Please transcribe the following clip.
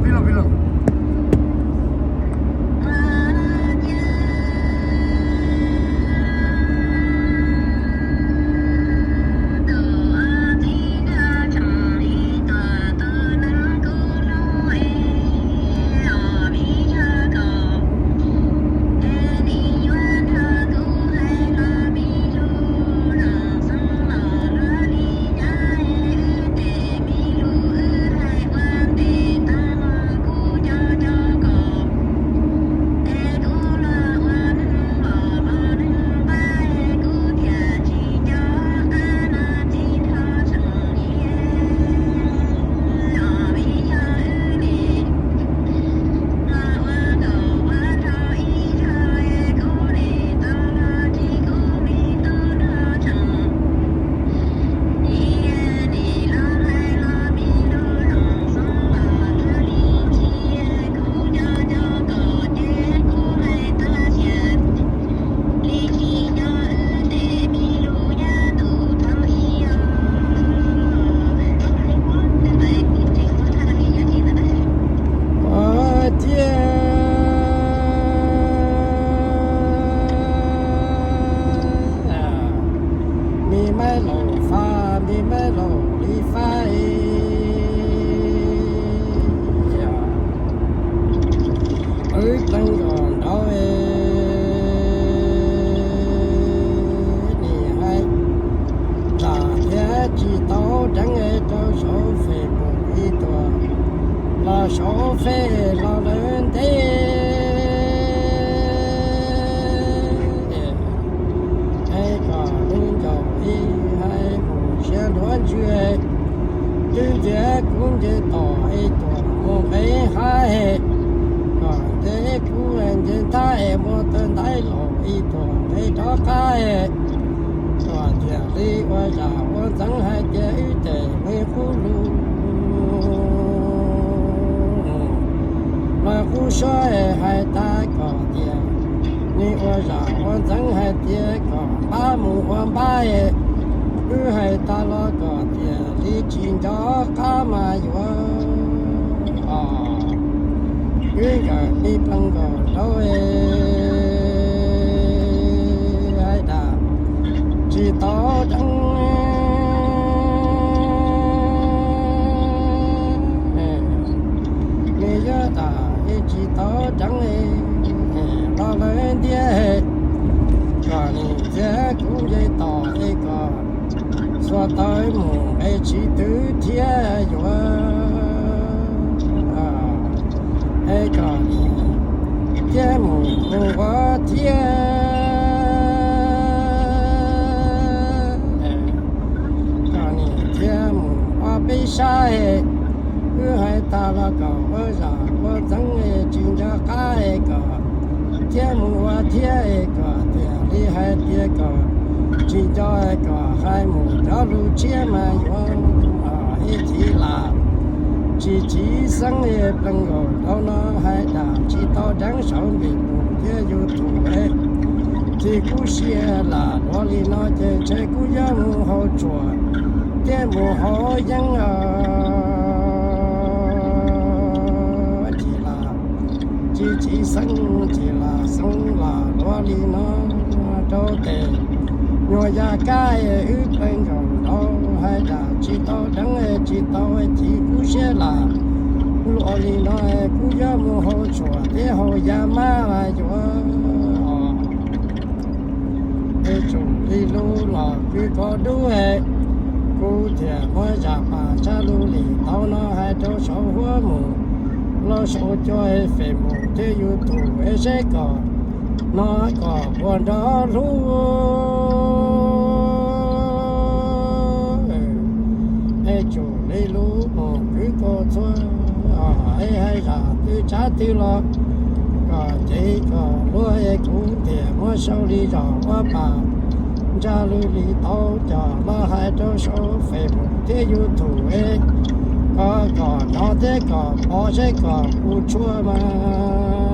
Pib los, pib los. Ua ciav me maib laus fab, me maib laus li fab, wb pleev nkaus nraud, nim hais lam thiab tsis tau deev rau saum Facebook ib tuam, los saum Face los lawm ntej. Es kom lub ncaus ib hais mus siab nruab ntswg, twb ntxias kuv nce tom ib tuam mus nqe hav, kom nce kuv nce nthab es muaj tawg ntaiv laus ib tuam nqe rov qab, kom tiam li ua zam ua ntxeev hais tias wb tes me qub lus, mas qub suab hais tas kom tias nws ua zam ua ntxeev hais tias kom npab mus ua npab, wb hais tas los kom tias li tsis nco qab mas yuav wb nkawd li pleev nkaus nraud, hais tas tsis tau deev. Nws yuav tas tsis tau deev los lawm ntej, kom nws ntxias kuv nce tom es kom xuas tawv mus nqe tsis twv thiab yuav, es kom nws thiaj mus mus ua thiab, kom nws thiaj mus ua peb sab, wb hais tas los kom ua zam ua ntxeev tsis nco qab kom thiaj mus ua thiab, kom tiam li hais tias kom tsis nco, kom hais mus cov lus tshiab mas yuav ib chim lam tsis tsis xeeb pleev nkaus nraud no hais tas tsis tau deev saum npim mus thiab YouTube, tsis kub siab lam luag li no ces ntshe kuv yuav mus hauv tsuas thiab mus hauv yeeb, tsis lam tsis tsis xeeb tsis lam xeeb lam luag li no rau tes nyuag yaj kab wb pleev nkaus nraud hais tas tsis tau deev tsis tau tsis kub siab lam luag li no, kuv yuav mus hauv tsuas thiab hauv yav mab yuav tes tsum li lub los kwv koj dub, kuv thiaj muab zam pas tsa lus li tau no hais rau saum huab mus los saum cov Facebook thiab YouTube es seb kom no kom puas nrog hlub. Es tsum li lub mus kwv koj txhua es hais zam twg tsav twg los kom cev kom luag es kuv thiaj muab sau li zog ua pas ntsa lus li tau cov los hais rau saum Facebook thiab YouTube es kom kom nrog thiab kom pov seb kom kuv tshuaj mas